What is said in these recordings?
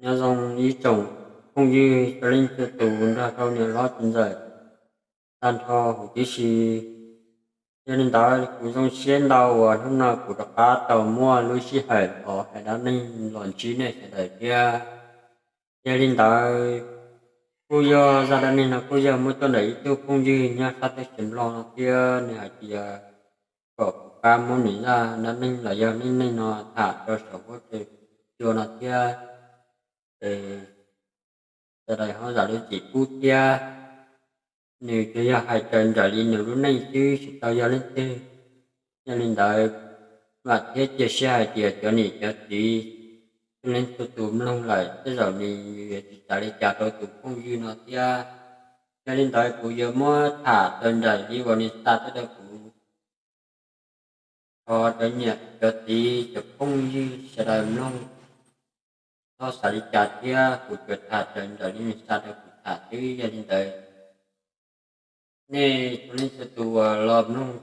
Nyob zoo ib tsoom phooj ywg txhua leej txhua tus nrog rau niam hlob txiv ntxawm tag nrho huv tib si. Yog li ntawd kuv zoo siab ntau uas hnub no kuv rov qab tau muaj lub sij hawm los hais dab neeg los ntsib nej sawv daws thiab. Yog li ntawd kuj yog zaj dab neeg no kuj yog muab tuaj ntawm ib tug phooj ywg nyob sab teb chaws Nplog no thiab nws hais tias kom kuv pab muab nws zaj dab neeg los yog neej neeg no tham rau saum huab cua no thiab. Es sawv daws ho zam lub txim pub thiab. Nws tsuas yog hais raws nraim li nws lub neej xwb tsis tau yog leej twg. Yog li ntawd vam thiab cia siab hais tias cov niam cov txiv txhua leej txhua tus mloog lawm tej zaum nws yuav tsis xav li cas rau tus phooj ywg no thiab. Yog li ntawd kuv yuav muab tham raws nraim li uas nws xa tuaj rau kuv. Thov cov niam cov txiv cov phooj ywg sawv daws mloog, txhob xav li cas thiab kuv tsuas tham raws nraim li nws xa rau kuv tham xwb. Yog li ntawd nej txhua leej txhua tus uas los mloog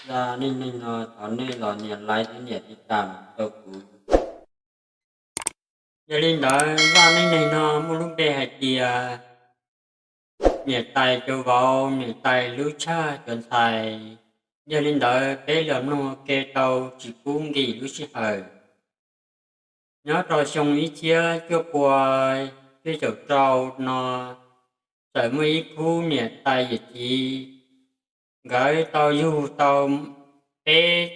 zaj neej neeg no thov nej los nias like thiab nias tib tam rau kuv. Yog li ntawd zaj neej neeg no muaj lub npe hais tias niam tais cov vauv, niam tais hlub tshaj cov ntxhais. Yog li ntawd peb los mloog ua ke tau tsis kub nkim lub sij hawm. Nyob rau xyoo ib txhiab cuaj pua cuaj caum rau no, txawm muaj ib khub niam tais yawm txiv, nkawd tau yug tau peb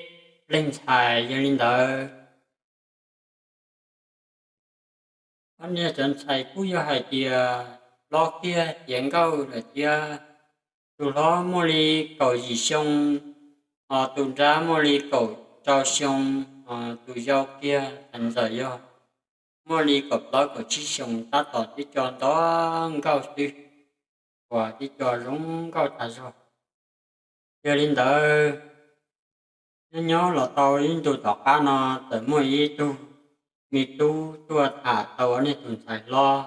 leeg ntxhais. Yog li ntawd ob niag cov ntxhais kuj yog hais tias hlob kiag tiav nkauj lawm thiab. Tus hlob muaj li kaum yim xyoo, ho tus nrab muaj li kaum rau xyoo, ho tus yau kiag ntxawm yog muaj li kaum plaub kaum tsib xyoo, tab tom tib co ntxhov nkauj xwb, uas tib co zoo nkauj tas zog. Yog li ntawd nyob nyob los tau ib ntu tom qab no txawm muaj ib tug me tub tuaj tham tau ob niag tus ntxhais hlob.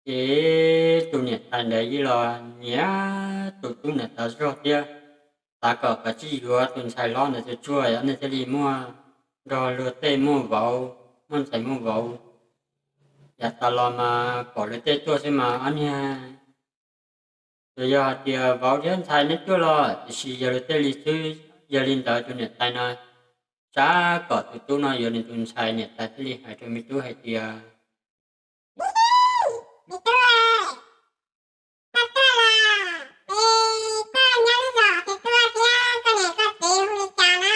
Ces tus niam tais ntawd yeej los nyiam tus tub ntawd tas zog thiab, xav kom kav tsij yuav tus ntxhais hlob ntawd tsuag tsuag, ob niag thiaj li muaj nrog luag tej muaj vauv, muaj ntxhais muaj vauv. Yav tas los mas pom luag tej tuaj xwb mas ob niag tsuas yog hais tias vauv thiab ntxhais neb tuaj los, tiam sis yog luag tej li xwb. Yog li ntawd tus niam tais no xav kom tus tub no yuav nws tus ntxhais, niam tais thiaj li hais rau me tub hais tias, me tub, koj tuaj los es koj nyob lub zos twg tuaj thiab koj niam koj txiv hu li cas na?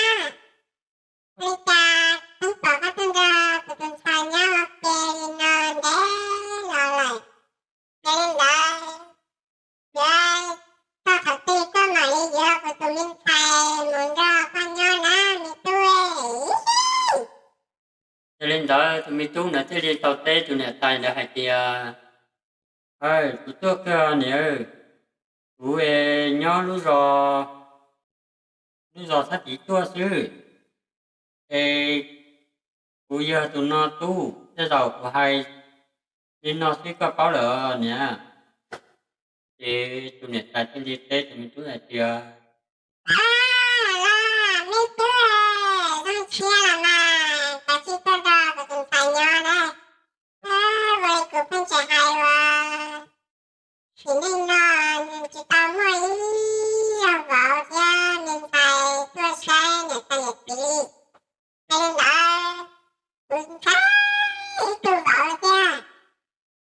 Hu li cas pheej pom koj tuaj nrog kuv tus ntxhais nyob ua ke li no ntev los lawm? Yog li ntawd, yuav txog thaum twg koj mam li yuav kuv tus me ntxhais mus nrog koj nyob na me tub? Yog li ntawd tus me tub ntawd thiaj li tau teb tus niam tais ntawd hais tias, kuv tuaj kawg niam, kuv es nyob lub zos, lub zos thab tid tuaj xwb, es kuv yog tus no tub, tej zaum kuv hais li no xwb koj paub lawm niam. Ces tus niam tais thiaj li teb tus me tub hais tias, me tub, zoo siab los mas koj tsis tuaj nrog kuv tus ntxhais nyob na. Ua li kuv pheej tseem hais ua, sim neej no nws tsis tau muaj ib yog vauv thiab me ntxhais tuaj saib niam tais yawm txiv li. Yog li ntawd, kuv ntshai ib tug vauv thiab.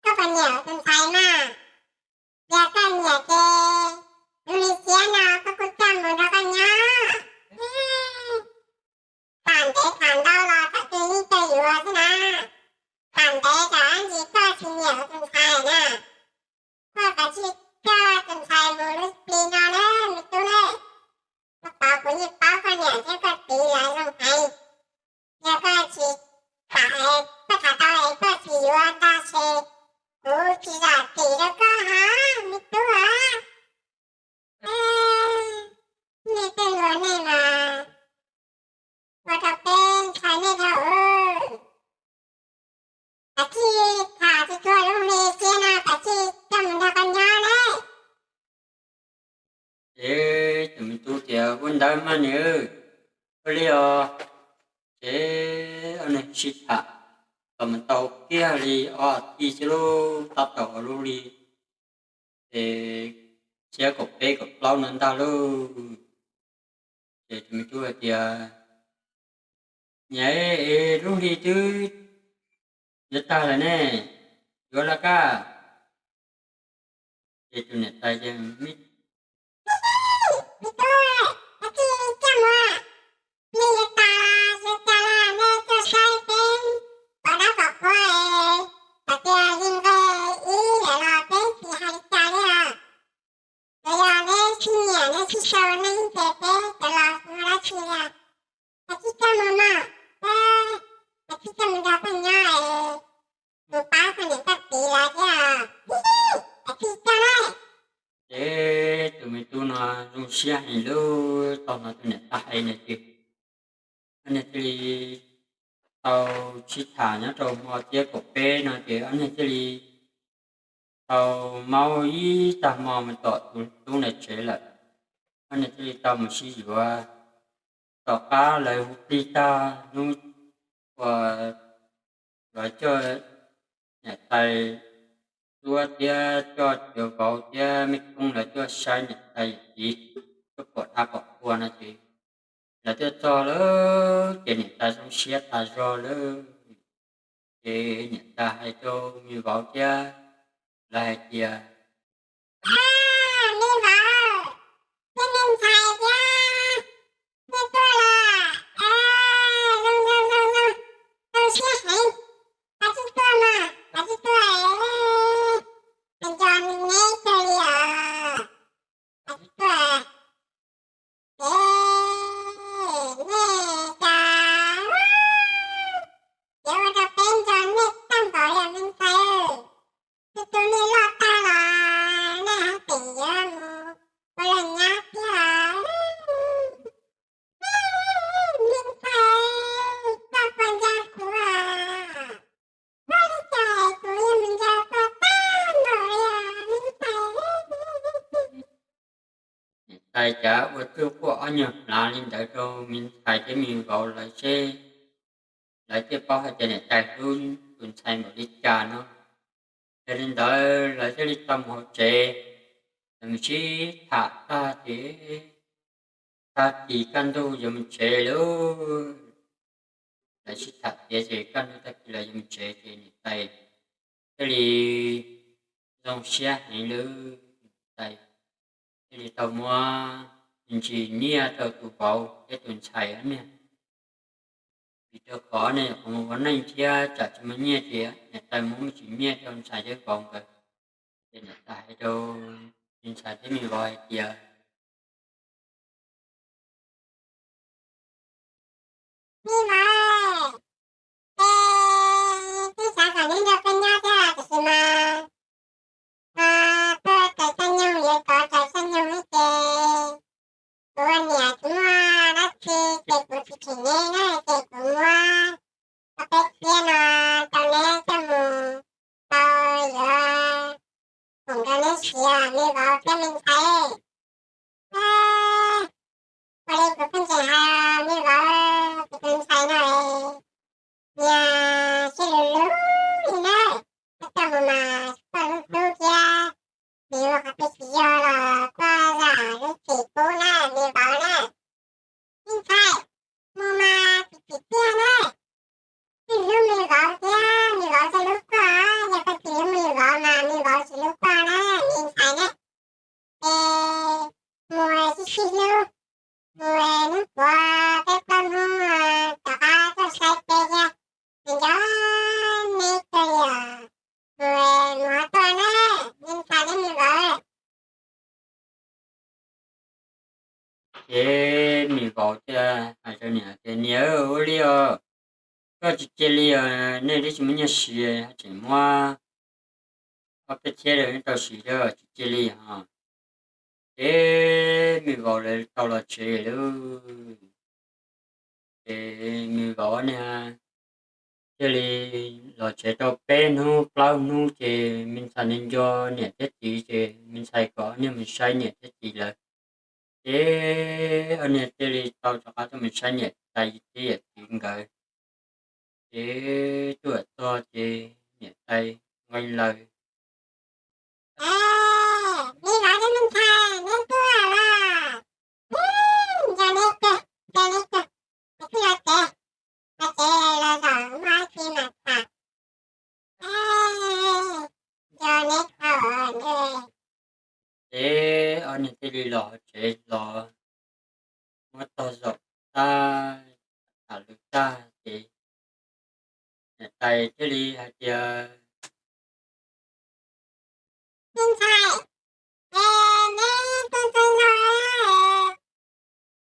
Koj puas nyiam tus ntxhais mas? Yog koj nyiam ces zoo li siab no koj kuj coj mus nrog koj nyob. Tham ntev tham ntau los txoj kev yeej kawg yuav xwb na. Tham ntev tsam ib ntsis koj tsis nyiam tus ntxhais na, koj kav tsij coj tus ntxhais mus lub plis no na me tub na. Koj paub kuv yeej paub koj niam thiab koj txiv lawv zoo heev. Yog koj tsis tham, koj tham tau es koj tsis yuav ntag ces kuv tsis zam txim rau koj hos me tub hos. Nej tej luag nej mas ua rau peb ntshai nej dhau. Kav tsij tham tsis tshua zoo li siab no kav tsij coj mus nrog koj nyob na. Ces tus me tub tias, ua ntawd mas niam, ua li os. Ces ob niag sib tham, Tau mus tau kiag li ob hlis xwb lauj, tab tom ua lub hli, ces txhiab kaum peb kaum plaub no ntag lauj. Ces tus me tub hais tias, Niam, es lub hli twb yuav tag lawm ne, yuav los kab? Ces tus niam tais tias, Me tub, koj tsis coj mus, hli yuav tag los yuav tag los nej tuaj saib peb pom dab pom qhua, txawm tias li nqe ib lawm los peb tsis hais li cas li os. Tsuas yog neb sib nyiam neb sib sau nej ib ntsis peb cov los tsis muaj dab tsi li os. Koj tsis coj mus mog, koj tsis coj mus nrog peb nyob es mus pab poj niam poj txiv lawv thiab, koj tsis coj na. Ces tus me tub no zoo siab heev lauj, tau hnov tus niam tais hais no ces ob niag thiaj li tau sib tham nyob rau hmo txhiab kaum peb no ces ob niag thiaj li tau maub ib tag hmo mus tom tus tub ntawd tsev lawm. Ob niag thiaj li tau mus sib yuav tom qab lawv hu plig tag hnub uas lawv coj niam tais tuaj thiab coj cov vauv thiab me koob lawv tuaj saib niam tais yawm txiv, tuaj pom dab pom qhua no ces lawv tuaj txog lawm ces niam tais zoo siab tas zog lawm. Ces niam tais hais rau me vauv thiab lawv hais tias, Me vauv thiab me ntxhais thiab, nej tuaj los zoo zoo zoo zoo siab heev. Koj tsis tuaj mas, koj tsis tuaj, nco neb kawg li os. Koj tsis tuaj, ces nej cas yuav ua rau peb nco nej tag npaum li me ntxhais. Tus tus nej loj tag los nej haj tseem yuav mus ua leej nyab thiab. Me ntxhais, koj puas nco kuv? Ua li cas kuv yeej mus nco koj tag npaum li me ntxhais? Niam tais cav ua txuj quaj ob nyuag hlav li ntawd rau me ntxhais thiab me vauv lawv seb lawv thiaj paub hais tias niam tais hlub tus ntxhais npaum li cas no. Yog li ntawd lawv thiaj li tau mus hauv tsev, lawv mus sib tham tag ces tag kis kaj ntug yuav mus tsev lauj. Lawv sib tham tiav ces kaj ntug tag kis lawv yuav mus tsev ces niam tais thiaj li zoo siab heev lawm. Niam tais thiaj li tau muab me ntsis nyiaj rau tus vauv thiab tus ntxhais ob niag, vim rau qhov nej qhov mus ua neej thiab tsam tsis muaj nyiaj ces niam tais muab me ntsis nyiaj rau ntxhais thiab vauv nkawd. Ces niam tais hais rau me ntxhais thiab me vauv hais tias, Me vauv, es twb xav kom neb nrog peb nyob thiab tiam sis mas tuaj raws caij nyoog yuav kov raws caij nyoog ne ces kuv ua niam tsis muaj dab tsi ces kuv tsis cheem neb na ces kuv muab ob peb txhiab no rau neb coj mus tau yuav khoom rau neb siv me vauv thiab me ntxhais. Ua li kuv pheej tseem hais me vauv ces tus ntxhais no nyias sib lus lus li na, koj coj mus mas koj hlub hlub thiab, nws ua qhov twg tsis yog los koj zam lub txim pub na me vauv na. Me ntxhais, mus mas tsis tsim txiaj na, nws hlub me vauv thiab me vauv thiaj hlub koj, yog koj tsis hlub me vauv mas me vauv tsis hlub koj na me ntxhais na. Es mus sib sib hlub, mus hnub puav peb plaub hnub rov qab tuaj saib peb thiab, nco neb kawg li os. Mus mus tuaj na, me ntxhais thiab me vauv. Ces me vauv thiaj hais rau niam tias, Niam, ua li os, koj tsis cia li os, nej twb tsis muaj nyiaj siv, tseem muab ob peb txhiab rau nej tau siv thiab, tsis cia li os. Ces me vauv lawv tau los tsev lauj. Ces me vauv niag thiaj li los tsev tau peb hnub plaub hnub ces me ntxhais nws nco niam thiab txiv ces me ntxhais kom ob niag mus saib niam thiab txiv lawv. Ces ob niag thiaj li tau rov qab tuaj mus saib niam tais thiab yawm txiv nkawd. Ces tuaj txog ces niam tais nqee lawm. Neb los, neb tuaj los? Nco neb kawg, nco neb kawg, neb twb los tsev, los tsev los zaum muaj dab tsi mas tham. Nco neb kawg. Ces ob niag thiaj li los hauv tsev los muab tog zaum tag, tham lus tag ces niam tais thiaj li hais tias, Me ntxhais, es neb tuaj txog no,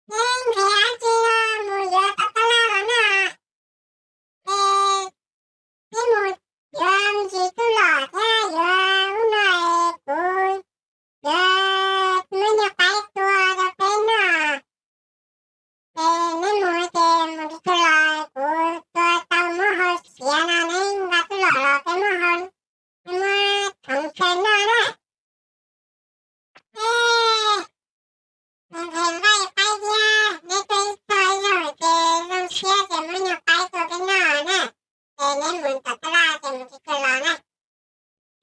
neb nrhiav dab tsi mus yuav tau tab laj los na? Es neb mus yuav me ntsis tub lom thiab yuav ub no es kuv yuav muab nyuag qaib tua rau peb noj. Ces neb mus ces mus tsis tau los kuv tua tau muab hau siav no neb nqa tub lom los peb muab hau, peb muab khoov chaw noj na. Ces nqhis nqaij qaib thiab neb tuaj ib txog ib zaug ces zoo siab ces muab nyuag qaib tua peb noj na. Ces neb mus tom tab laj ces mus tsis tau los na.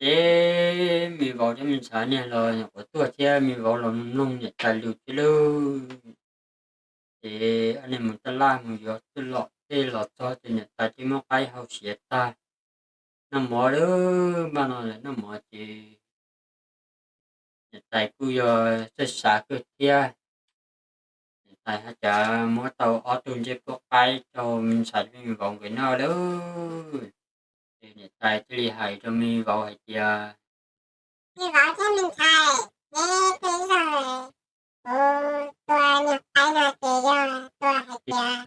Ces me vauv thiab me ntxhais niag los nyuam qhuav tuaj thiab me vauv los mloog niam tais lus thiab lauj. Ces ob niag mus tab laj mus yuav tub lom tej los txog ces niam tais twb muab qaib hau siav tag, noj mov lawm, npaj no lawm noj mov ces niam tais kuj yog txawj xav kawg thiab. Niam tais hais tias muab tau ob tug ncej puab qaib rau me ntxhais thiab me vauv nkawd noj lauj. Ces niam tais thiaj li hais rau me vauv hais tias, Me vauv thiab me ntxhais, neb tuaj ib zaug, kuv tua nyuag qaib no ces yog tua hais tias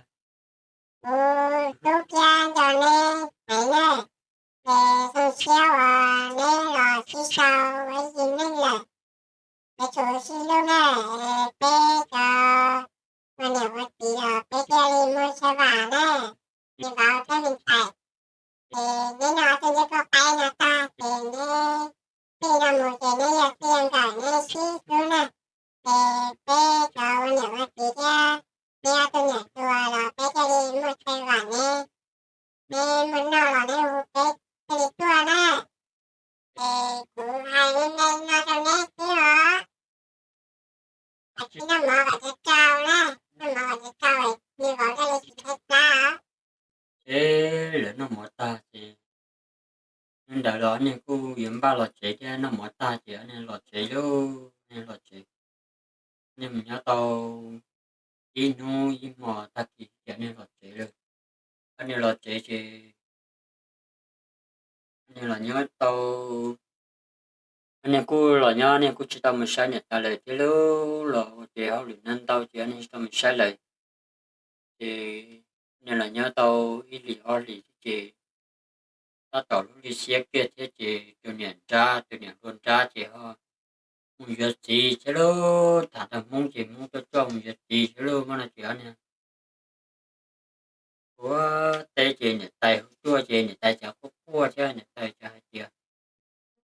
kuv hlub thiab nco neb heev na, ces zoo siab uas neb los sib sau ua ib yig neej lawm. Yuav tsum sib hlub na, peb cov ua niam ua txiv los peb thiaj li muaj chaw vam na, me vauv thiab me ntxhais. Ces neb noj ob tug ncej puab qaib no tag ces neb tij no mus ces neb yog tij nkawm neb sib hlub na, ces peb cov ua niam ua txiv thiab neb ob tug niam tus los peb thiaj li muaj chaw vam neb. Neb muaj noj los neb hu peb thiaj li tuaj na. Ces kuv hais li no rau neb xwb os. Tsis noj mov kom tsau tsau na, noj mov kom tsau tsau, me vauv thiaj li tsis tshaib plab os. Ces lawv noj mov tag ces hnub ntawd los ob niag kuj yuav npaj los tsev thiab, noj mov tag ces ob niag los tsev lauj, ob niag los tsev. Ob niag mus nyob tau ib hnub ib hmo tag kis ces ob niag los tsev lawm. Ob niag los tsev ces ob niag los nyob tau, ob niag kuj los nyob, ob niag kuj tsis tau mus saib niam tais lawm thiab lauj, los ua ces hauj lwm ntau ntau ces ob niag tsis tau mus saib lawm. Ces ob niag los nyob tau ib hlis ob hlis xwb ces tab tom lub hli xiab kiag thiab ces tus niam nrab, tus niam hluas nrab ces ho mus yuav txiv thiab lauj, tham tau Hmoob ces Hmoob coj coj mus yuav txiv thiab lauj, muab no ces ob niag ua teb ces niam tais hu tuaj ces niam tais cas quaj quaj thiab niam tais cas hais tias,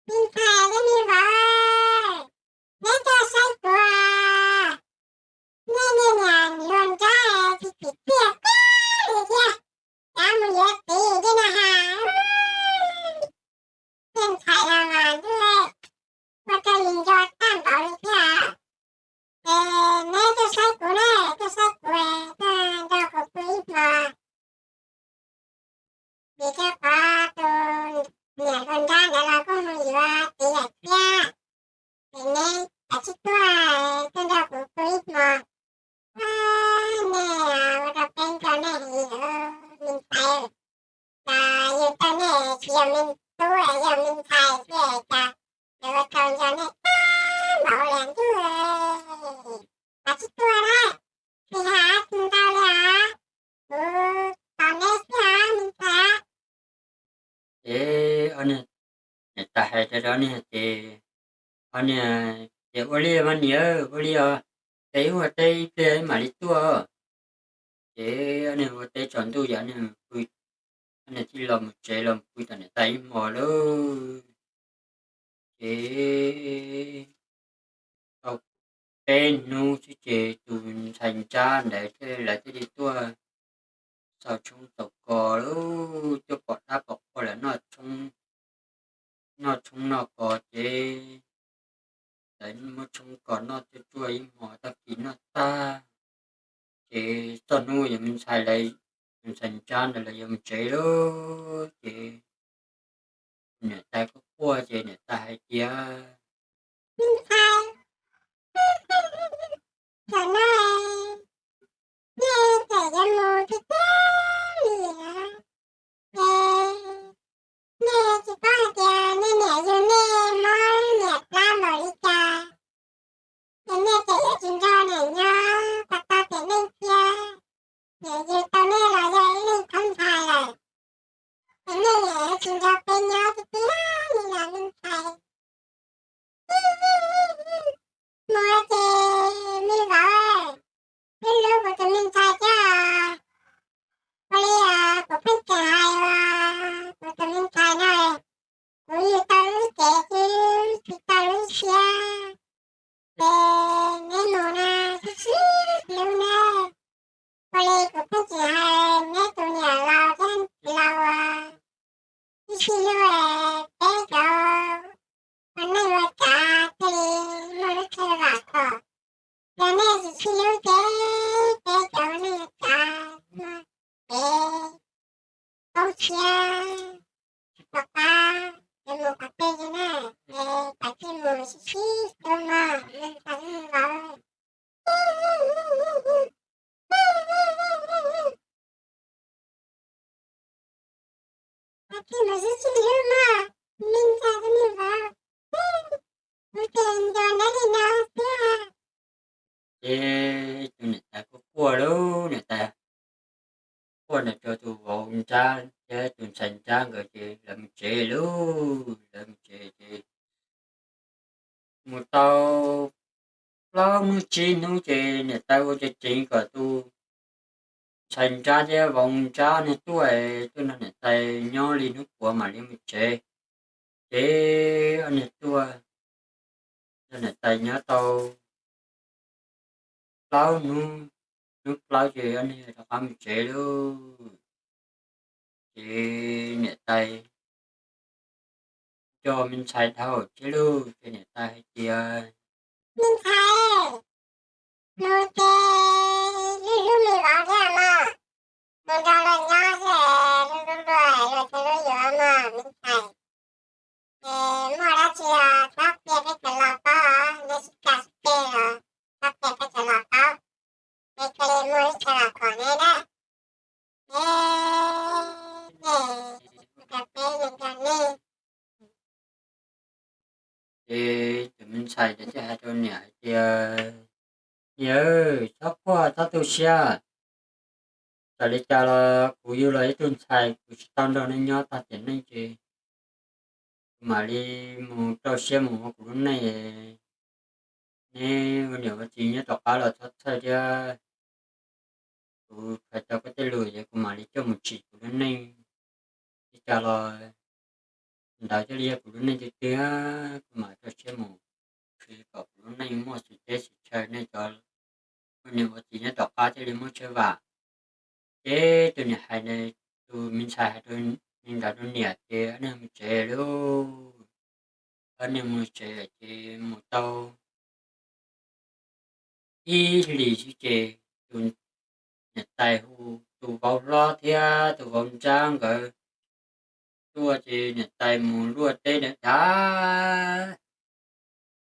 Me ntxhais thiab me vauv, neb tuaj saib kuv, nej niag niam hluas nrab tsis tsim txiaj kiag li thiab, rov mus yuav txiv thiab na has. Tej ntxhais los mas ntuj, ua rau yus nco tag npaum li thiab. Ces neb tuaj saib kuv na, tuaj saib kuv, tuaj nrog kuv pw ib hmo. Vim rau qhov tus niam hluas nrab ntawd los kuj mus yuav txiv lawm thiab. Ces neb kav tsij tuaj, tuaj nrog kuv pw ib hmo. Nej ua rau peb nco nej heev, me ntxhais. Cas yus tau nej tsis yog me tub, yog me ntxhais xwb cas yuav ua rau nco nej tag npaum li ntuj. Kav tsij tuaj na, tsis hais ntau li os, kuv tos neb xwb os me ntxhais. Ces ob niag, niam tais hais rau ob niag ces ob niag ces, Ua li mas niam, ua li os, ces wb ua teb ib pliag wb mam li tuaj. Ces ob niag ua teb tsaus ntuj ces ob niag pw, ob niag thiaj los mus tsev los pw tom niam tais ib hmos lauj. Ces tau peb hnub xwb ces tus ntxhais nrab ntawd thiaj, lawv thiaj li tuaj xaus tshoob xaus kos lauj. noj kos ces lawv muab tshoob kos noj tsuaj tsuaj ib hmos tag kis noj tag, ces txog hnub yog me ntxhais lawv, me ntxhais Nrab ntawd lawv yuav mus tsev lawm ces niam tais quaj quaj ces niam tais hais tias, me ntxhais, tam no nej txawm yuav mus tiag tiag li lawm, ces nej tsis paub hais tias nej niam yug nej mob niam plab npaum li cas, ces nej txawm yuav tsis nrog niam nyob kom tau tiam neej thiab, niam yug tau nej los yog ib leeg tub ntxhais lawm, ces nej niam yuav tsis nrog peb nyob tiag tiag li lawm me ntxhais. Mus ces me vauv, wb hlub kuv tus me ntxhais thiab, ua li kuv pheej tseem hais kuv tus me ntxhais no, kuv yug tau lub cev xwb tsis tau lub siab, ces neb mus na sib sib hlub na, ua li kuv pheej tseem hais neb tus niam laus thiab txiv laus uas sib sib hlub, peb cov ua neej ua tsav thiaj li muaj lub chaw vam khom, yog nej tsis sib hlub ces peb cov ua neej ua tsav muaj kev poob siab, tsis pom qab yuav mus qhov twg li na, es kav tsij mus sib sib hlub mog me ntxhais me vauv. Kav tsij mus sib sib hlub mog me ntxhais me vauv, kuv tseem nco neb li no thiab. Ces tus niam tais quaj quaj lauj, niam tais quaj nrog rau tus vauv Nrab thiab tus ntxhais Nrab nkawd ces lawv mus tsev lauj, lawv mus tsev ces mus tau plaub hnub tsib hnub ces niam tais ua tsev tsev kom tus ntxhais Nrab thiab vauv Nrab niag tuaj, tuaj nrog niam tais nyob li hnub puav mam li mus tsev. Ces ob niag tuaj nrog niam tais nyob tau plaub hnub, hnub plaub ces ob niag rov qab mus tsev lauj. Ces niam tais nco me ntxhais dhau thiab lauj, ces niam tais hais tias, me ntxhais, mus ces hlub hlub me vauv thiab mog, mus nrog luag nyob xwb, hlub hlub luag, luag thiaj hlub yus mog me ntxhais. Ces muaj dab tsi los txhob qhia peb cov laus paub, nej sib cav sib ceg los txhob qhia peb cov laus paub, nej thiaj li muaj lub chaw vam khom nej na. Nej, nej, nrog peb, nrog nej. Ces tus me ntxhais ces thiaj hais rau niam hais tias, niam, txhob quaj txhob tu siab, txawm li cas los kuv yug los ib tug ntxhais, kuv tsis tau nrog neb nyob tag tiam neej ces kuv mam li mus rau siab mus ua kuv lub neej. Neb ua niam ua txiv nyob rov qab los txhob txhawj thiab. Kuv khaws tau koj tej lus ces kuv mam li coj mus tsim kuv lub neej. Li cas los ntawd thiaj li yog kuv lub neej tiag tiag, kuv mam rau siab mus khwv kom kuv lub neej muaj xwm teb xwm chaw, nej cov ua niam ua txiv nyob tom qab thiaj li muaj chaw vam. Ces tus niam hais, tus me ntxhais hais rau, nrog rau niam ces ob niag mus tsev lauj. Ob niag mus tsev ces mus tau ib hlis xwb ces tus niam tais hu tus vauv hlob thiab tus vauv nrab nkawd tuaj ces niam tais mus luaj teb dav dav.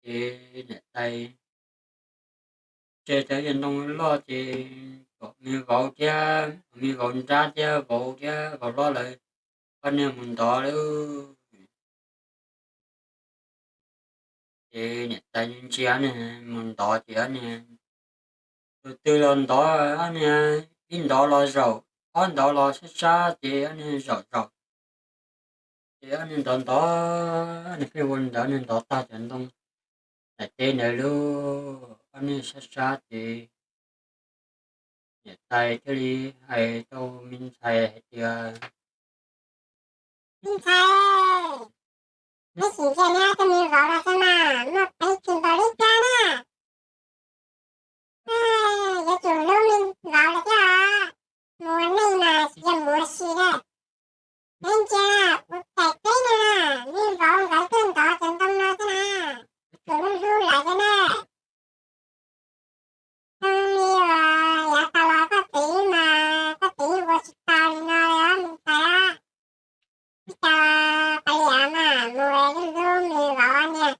Ces niam tais tseg tau ib ntoo loj ces kom me vauv thiab, me vauv nrab thiab vauv thiab vauv hlob lawv ob niag mus ntov lauj. Ces niam tais ntsia niag mus ntov ces ob niag, tus twg los ntov, ob niag ib ntov los zaum, ob ntov los sab sab ces ob niag zaum zaum. Ces ob niag ntov ntov, ob niag pheej ua li ntawd, ob niag ntov tag cov ntoo daim teb ntawd lauj, ob niag sab sab ces niam tais thiaj li hais rau me ntxhais hais tias, me ntxhais, neb sim ntsia neb ob tug me vauv los saib mas muaj peev xwm npaum li cas na. Yuav tsum hlub me vauv lawm thiab os, mus ua neej mas tsis yog mus ua si na. Neb ntsia, kuv daim teb no na, me vauv nkawd tuaj ntov Tus me uas yav tas los koj txiv mas koj txiv ua tsis tau li no li os me ntxhais. Ib co palias mas mus lub lub me vauv niag,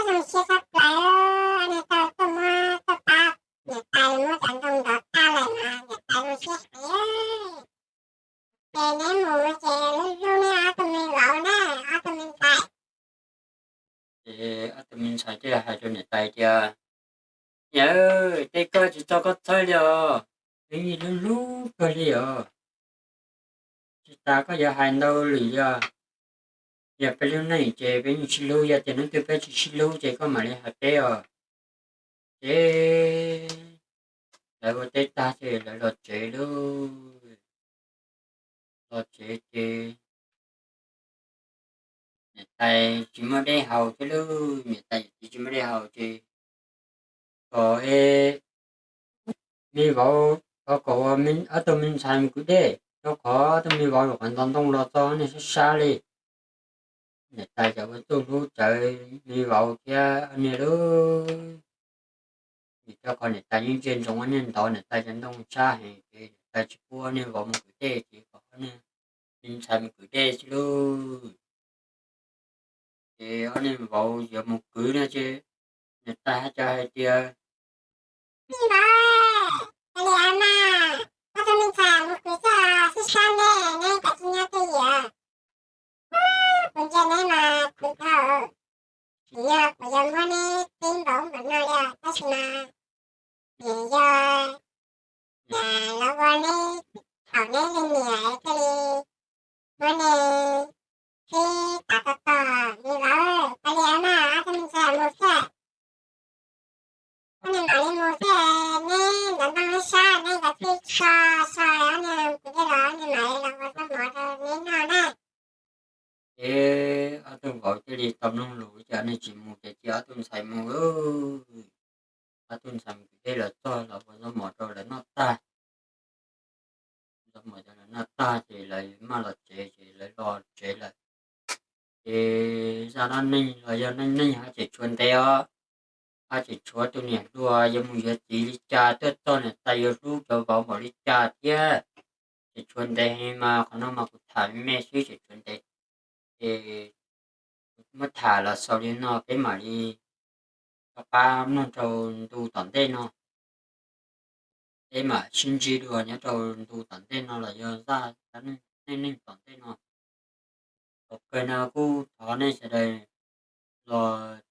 zoo siab tshaj plaws, niag tau tuaj muab tuaj pab niam tais muab cov ntoo ntov tag lawm mas niam tais zoo siab heev. Ces neb mus ces lub lub neb ob tug me vauv na, ob tug me ntxhais. Ces ob tug me ntxhais thiaj hais rau niam tais tias, Niam, tej koj tsis txhob koj txhawj li os, peb yeej hlub hlub kawg li os. Tsis tas koj yuav hais ntau lwm yog, yog peb lub neej ces peb yeej sib hlub, yog tias hnub twg peb tsis sib hlub ces koj mam li hais peb os. Ces lawv ua teb tag ces lawv los tsev lauj. Los tsev ces niam tais tsis muaj dej haus thiab lauj, niam tais tsis muaj dej haus ces kom me vauv, kom ob tug me ntxhais mus kwv dej, rau qhov ob tug me vauv nyuam qhuav ntov ntoo los txog niag sab sab li. Niam tais ces ua txuj hlub tsawv me vauv thiab ob niag lauj. Vim rau qhov niam tais yeej ntsia ntsoov ob niag ntov niam tais cov ntoo sab heev ces niam tais tsis pub ob niag vauv mus kwv dej ces kom ob niag me ntxhais mus kwv dej xwb lauj. Ces ob niag vauv yuav mus kwv no ces niam tais hais tias, Me vauv, kav liam mas, ob tug me ntxhais mus kwv txoj sib sab ne, neb kav tsij nyob twj ywm. Kuv ntsia neb mas kwv dhau, tsis yog kuv yuav muab neb tib npaum npaum no li, tab sis mas vim yog lawv ua neb, thaum neb li niam thiaj li muab neb tib tav tog tog. Me vauv, kav liam mas, ob tug me ntxhais mus xwb, ob niag mam li mus xwb, neb ntov ntoo neb sab, neb kav tsij so so ob niag kwv dej los ob niag mam li los ua zaub mov rau neb noj na. Ces ob tug vauv thiaj li tau mloog lus ces ob niag tsis mus ces cia ob tug ntxhais mus. Ob tug ntxhais mus kwv dej los txog los ua zaub mov rau lawv noj tag. Zaub mov rau lawv noj tag ces lawv maj los tsev ces lawv los tsev lawm. Ces zaj dab neeg los yog neej neeg hab tseem tshuav ntev os. Hab tseem tshuav tus niam hluas yuav mus yuav txiv li cas, tuaj txog niam tais yuav hlub cov vauv npaum li cas thiab. Tseem tshuav ntev heev mas qhov no mas kuv tham me me xwb tseem tshuav ntev. Ces muab tham los xaus li no peb mam li rov qab mloog rau ntu tom ntej no. Peb mam sib ntsib dua nyob rau ntu tom ntej no los yog zaj dab neeg neej neeg tom ntej no. Thaum kawg no kuj thov nej sawv daws los